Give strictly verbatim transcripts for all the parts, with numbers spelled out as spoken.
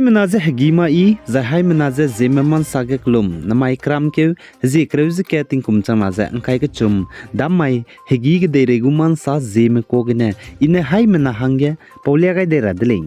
Mena ze hegî ma i, zai haimena ze Zeme Mansa ge kelum, namai kramkeu hezie kereu ze kat tingkum changna ze ngkai kechum, dam mai hegî kedeirei gu mansa Zeme ka gene, i ne haimena hangge paulia gai dei ra de lei.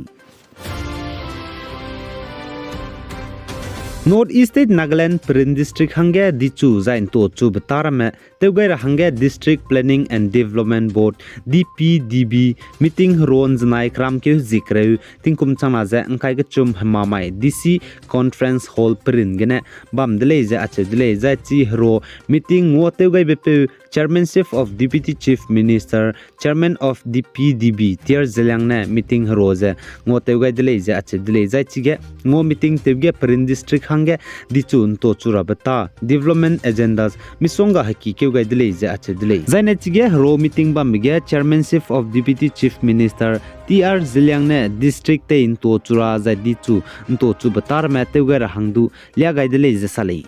North East State Nagaland Peren District hangge dichu zai ntuachube tâ ramme tewgai ra hangge District Planning and Development Board, D P D B, meeting heron zenai kramkeu hezie kereu tingkum changna ze ngkai kechum hemamai D C Conference Hall Peren gene bam de lei ze acheu de lei. Zai chi hero meeting ngua tewgaibe peu Chairmanship of Deputy Chief Minister, Chairman of D P D B, T R Zeliang ne meeting hero ze ngua tewgai de lei ze acheu de lei. Zai chige ngua meeting tewge Peren District hangge dichu ntuachu rabe tâ, development agendas misongga heki keu gai de lei ze acheu de lei. Zaine chige hero meeting bambe ge Chairmanship of Deputy Chief Minister T R Zeliang ne district tei ntuachu ra zai dichu ntuachube tâ ramme tewgai ra hang du lia gai de lei ze sa lei.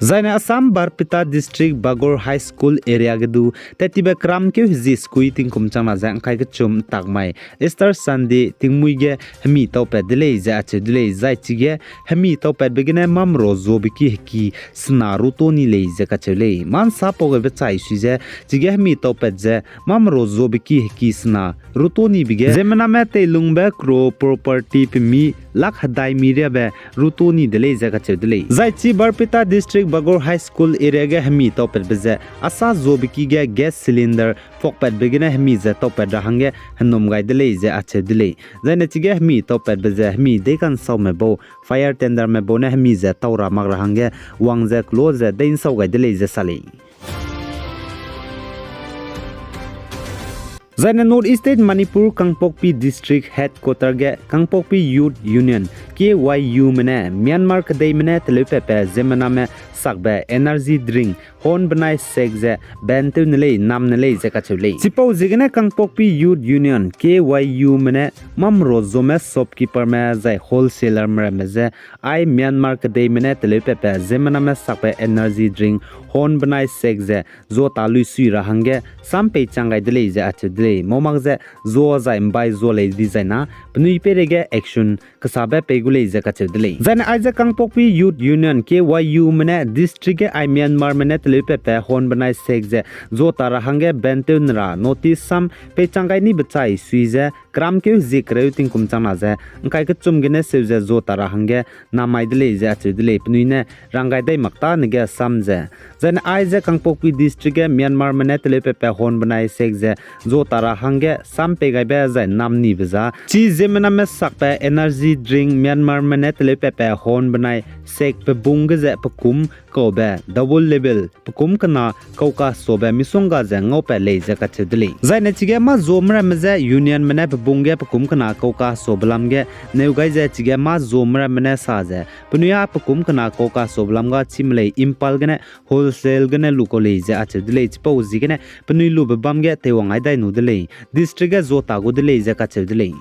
Zaine Assam Barpeta District Bagor High School area ge du, tat tibe kramkeu hezie sekui tingkum changna ze ngkai kechum ntakmai Easter Sunday tingmuî ge hemi taupat de lei ze acheu de lei. Zai chige hemi taupatbe gene mamero zuabe ki heki sena ruto ni lei ze kacheu lei. Mansa pau gaibe chai sui ze chige hemi taupat ze mamero zuabe ki heki sena ruto nibe ge ziemmename teilungbe crore property pemi lakh hedai mi riabe ruto ni de lei ze kacheu de lei. Zai chi Barpeta District Bagor High School area ge hemi taupatbe ze asa zuabe ki ge gas cylinder pakpatbe gene hemi ze taupat ra hangge henum gai de lei ze acheu de lei. Zaine chige hemi taupatbe ze hemi deika'nsaume bau, fire tenderme bau ne hemi ze tau ra mak ra hangge wang ze kelo ze dei'nsau gai de lei ze sa lei. Zaine North East State Manipur Kangpokpi District Headquarter ge Kangpokpi Youth Union, K Y U me ne Myanmar kedeime ne teleupepe ziemmename sakbe energy drink hon benai sek ze ban tew ne lei, nam ne lei ze kacheu lei. Chipau ziegene Kangpokpi Youth Union, K Y U me ne mamero zuame shopkeeperme zai wholesalerme ramme je ai Myanmar kedeime ne teleupepe ziemmename sakbe energy drink hon benai sek ze zua ta luisui ra hangge sam peichang gai de lei ze acheu de lei. Mau mak ze zua zai mbai zua lei dizai na penui peireige action kesabe pei gu lei ze kacheu de lei. Zaine aize Kangpokpi Youth Union, K Y U me ne district ge ai Myanmarme ne teleupepe hon benai sek ze zua ta ra hangge ban tew ne ra notice sam peichang gai nibe chai sui ze kramkeu hezie kereu tingkum changna ze ngkai kechum gene seu ze zua ta ra hangge namai de lei ze acheu de lei. Penui ne rang gai dai mak tâne ge sam ze Zaine aize Kangpokpi District ge Myanmarme ne teleupepe hon benai sek ze zua ta ra hangge sam pei gaibe zai nam nibe za chi ziemmename sakbe energy drink Myanmarme ne teleupepe hon benai sek pebung ge ze pekum kaube double label pekum kena kauka sabe misongga ze ngaupat lei ze kacheu de lei. Zaine chige mâ zuame ramme je unionme ne pebung ge pekum kena kauka sabe lam ge neu gai ze chige mâ zuame ramme ne sa ze penui â pekum kena kauka sabe lam ga chime lei Imphal gene wholesale gene lu kau lei ze acheu de lei. Chipau ziegene penui lube bam ge teiwang ai dai nu de lei. District ge zua ta gu de lei ze kacheu de lei.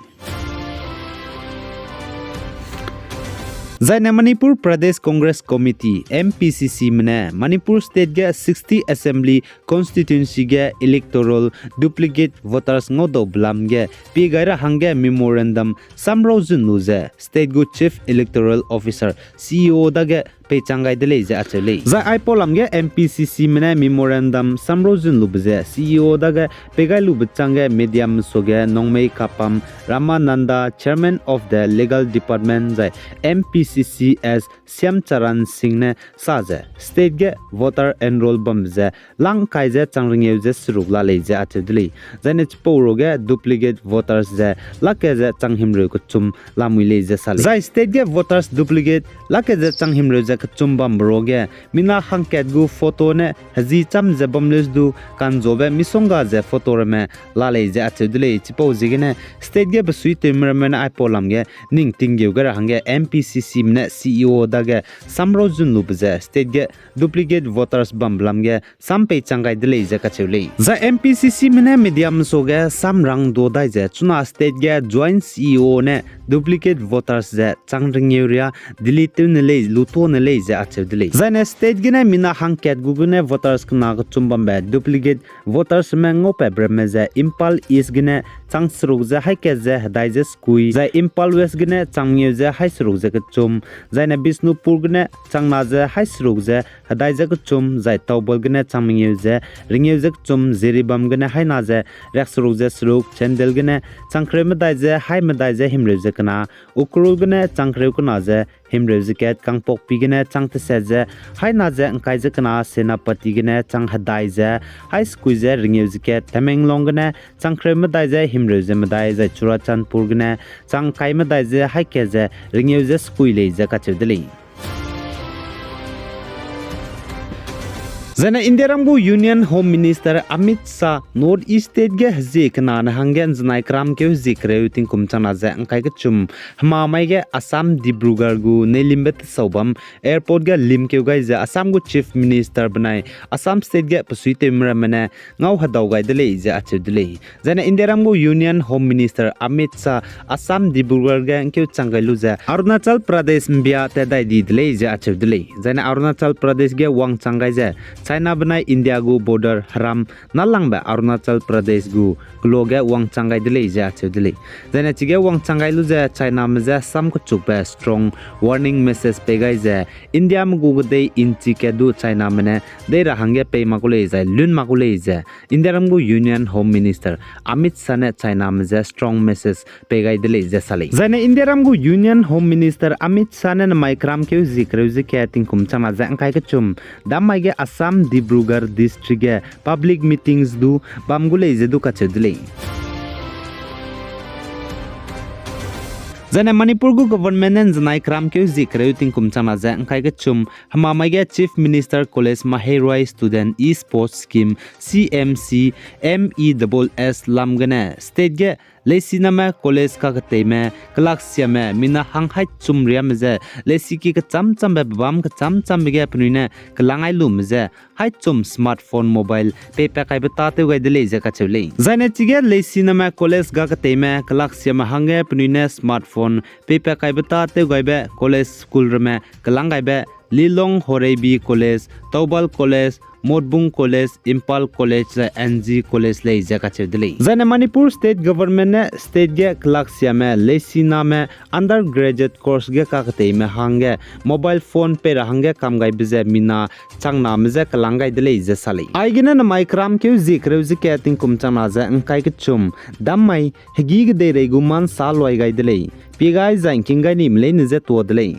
Zaine Manipur Pradesh Congress Committee, M P C C me ne Manipur State ge sixty Assembly Constituency ge electoral duplicate voters ngaudau belam ge pie gai ra hangge memorandum samrau zun lu ze State gu Chief Electoral Officer, C E O dage peichang gai de lei ze acheu lei. Zai aipau lam ge M P C C me ne memorandum samrau zun lube ze C E O dage pei gai lube changge mediame suage Nongmei Kapam Ramananda, Chairman of the Legal Department zai M P C C S Shyamcharan Singh ne sa ze state ge voter enroll bambe ze lang kai ze chang rengeu ze seruk la lei ze acheu de lei. Zaine chipau ruage duplicate voters ze lake ze chang himreu kechum lamui lei ze sa lei. Zai state ge voters duplicate lake ze chang himreu ze kechum bambe ruage mina hangkat gu photo ne hezi cham ze bam leus du kanzabe misongga ze photo ramme la lei ze acheu de lei. Chipau ziegene state ge besuitewme ramme ne aipau lam ge ning tinggeu gai ra hangge M P C C me ne C E O dage samrau zun lube ze state ge duplicate voters bambe lam ge sam peichang gai de lei ze kacheu lei. Zai M P C C me ne mediame suage samrang do dai ze chuna state ge Joint C E O ne duplicate voters ze chang rengeu ria delete tew ne lei, luto ne lei ze acheu de lei. Zaine state gene mina hangkat gu gene voters kena kechum bambe duplicate voters me ngaupat ramme ze Imphal East gene chang seruk ze haî kat ze hedai ze sekui, zai Imphal West gene chang mengeu ze haî seruk ze kechum, zaine Bishnupur gene chang na ze haî seruk ze hedai ze kechum, zai Thoubal gene chang mengeu ze rengeu ze kechum, Jiribam gene haî na ze riak seruk ze seruk, Chandel gene chang kereu medai ze haî medai ze himreu ze kena, Ukhrul gene chang kereu kena ze himreu ze kat, Kangpokpi gene chang teset ze haî na ze ngkai ze kena, Senapati gene chang hedai ze haî sekui ze rengeu ze kat, Tamenglong gene chang kereu medai ze himreu ze medai, zai Churachandpur gene chang kai medai ze haî kat ze rengeu ze sekui lei ze kacheu de lei. Zaine Indiaram gu Union Home Minister Amit Shah North East State ge hezie kena ne hangge nzenai keram keu hezie kereu tingkum chang na ze ngkai kechum hemamai ge Assam Dibrugarh gu neilimbe tesau bam airport ge limkeu gai ze Assam gu Chief Minister benai Assam State ge pesuitewme ramme ne ngau hedau gai de lei ze acheu de lei. Zaine Indiaram gu Union Home Minister Amit Shah Assam Dibrugarh ge ngkeu chang gai lu ze Arunachal Pradesh mbia tat dai di de lei ze acheu de lei. Zaine Arunachal Pradesh ge wangchang gai ze China benai India gu border heram nalangbe Arunachal Pradesh gu kelo ge wangchang gai de lei ze acheu de lei. Zaine chige wangchang gai lu ze Chiname je sam kechukbe strong warning message pei gai ze Indiame gu kedei inchi kat du Chiname ne dei ra hangge pei mak gu lei zai lun mak gu lei ze Indiaram gu Union Home Minister Amit Shah ne Chiname je strong message pei gai de lei ze sa lei. Zaine Indiaram gu Union Home Minister Amit Shah ne nemai keram keu hezie kereu ze kat tingkum chang na ze ngkai kechum dammai ge Assam Dibrugarh District ge public meetings du bam gu lei ze du kacheu de lei. Zaine Manipur gu government ne nzenai keram keu hezie kereu tingkum chang na ze ngkai kechum hemamai ge Chief Minister College Mahirwai Student E-Sports Scheme, C M C M E double S lam gene state ge leisiname college kaketeime kelaksiame mina hang haî chum riame je leisiki kecham chambe bebâm kecham chambe ge penui ne kelang ai lume je haî chum smartphone mobile peipat kaibe tâtew gai de lei ze kacheu lei. Zaine chige leisiname college ga keteime kelaksiame hangge penui ne smartphone peipat kaibe tâtew gaibe college school ramme kelang gaibe Lilong Horeibi College, Thoubal College, Motbung College, Imphal College zai N G College lei ze kacheu de lei. Zaine Manipur State Government ne state ge kelaksiame leisiname undergraduate course ge kaketeime hangge mobile phone pei ra hangge kam gaibe ze mina changname je kelang gai de lei ze sa lei. Aigene nemai keram keu hezie kereu ze kat tingkum chang na ze ngkai kechum dammai hegî kedeirei gu man sa luai gai de lei. Pie gai zai ngking gai nime leine je tuâ de lei.